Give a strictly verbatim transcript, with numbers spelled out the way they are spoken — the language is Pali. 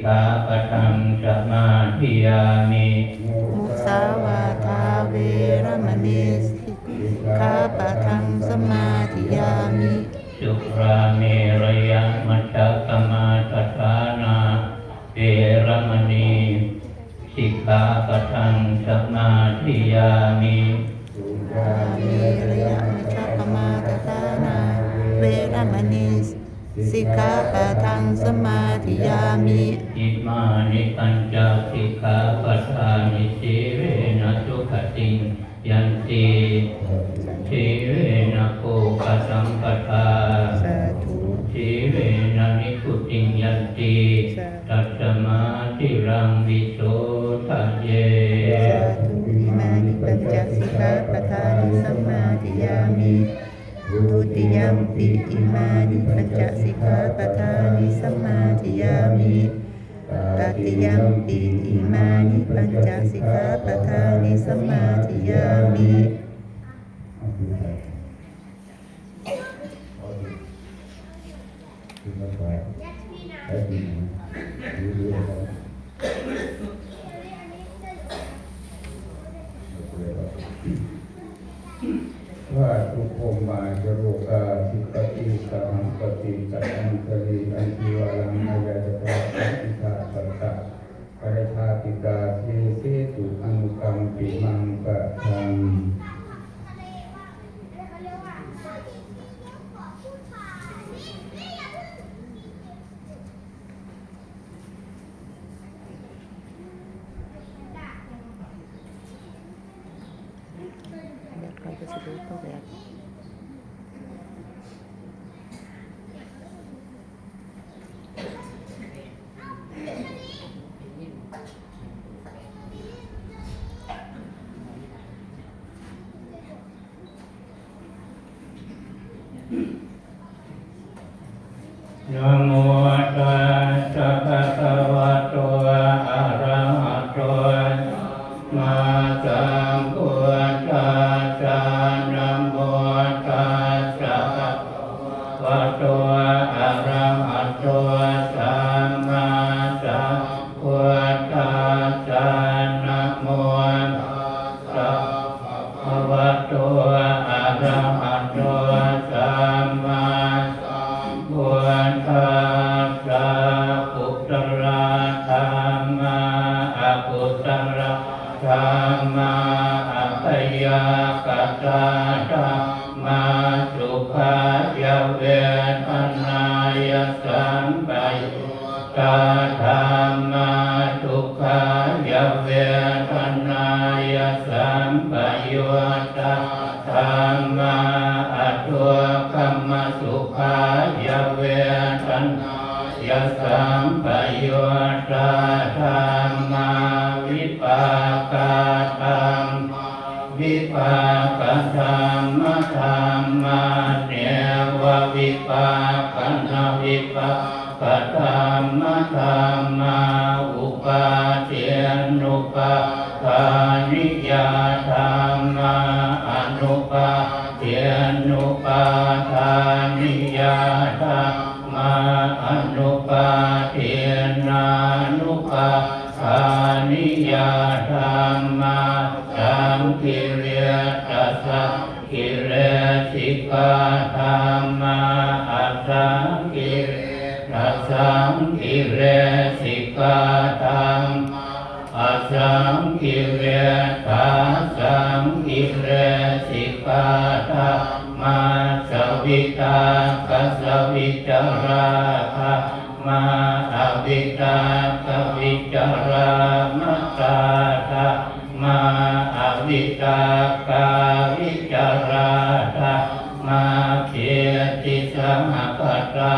sikkhāpadaṃ samādiyāmi. Musāvādā veramaṇī sikkhāpadaṃ samādiyāmi. Surāmerayamajjapamādaṭṭhānā veramaṇī sikkhāpadaṃ samādiyāmi. Surāmerayamajjapamādaṭṭhānā veramaṇī sikkhāpadaṃ samādiyāmi. Imāni pañca sikkhāpadāni. Sīlena sugatiṃ yanti, sīlena bhogasampadā, sīlena nibbutiṃ yanti, tasmā sīlaṃ visodhaye. Sādhu. Imāni pañca sikkhāpadāni samādiyāmi. Dutiyampi imāni pañca sikkhāpadāni samādiyāmi. Tatiyampi imāni pañca sikkhāpadāni samādiyāmi. Dhātummhāya lokā ādhipati sahampati tadañjali andhivaraṃ ayañca pañchīkā satta parajātikā desetu anukampimaṃ pajaṃ. นะโมตัสสะภะคะวะโต อะระหะโต สัมมาสัมพุทธัสสะ นะโมตัสสะภะคะวะโต อะระหะโต สัมมาสัมพุทธัสสะ นะโมตัสสะ ภะคะวะโต อะระหะโต สัมมาสัมพุทธัสสะ กุศลาธัมมา อกุศลาธัมมา อัพยากตาธัมมา สุขายะเวทนายะสัมปยุต ตาธัมมา ทุกขายะเวทนายะสัมปยุตตาธัมมา อทุกขมสุขายะเวทนายะสัมปยุตตาธัมมา วิปากาธัมมา วิปากะธัมมะธัมมา เนวะวิปากะนะวิปากะธัมมะธัมมา อุปาทินนุปาทานิยาธัมมา อนุปาทินนุปาทานิยาธัมมา อนุปาทินนานุปา ทานิยาธัมมา สังกิเลสะสังกิเลสิกาธัมมา อสังกิเลสะสังกิเลสิกาธัมมา อสังกิเลสาสังกิเลสิกาธัมมา สวิตากะสวิจาราธัมมา อวิตากะวิจารามตาธัมมา อวิตากาวิจาราธัมมา ปีติสหกตา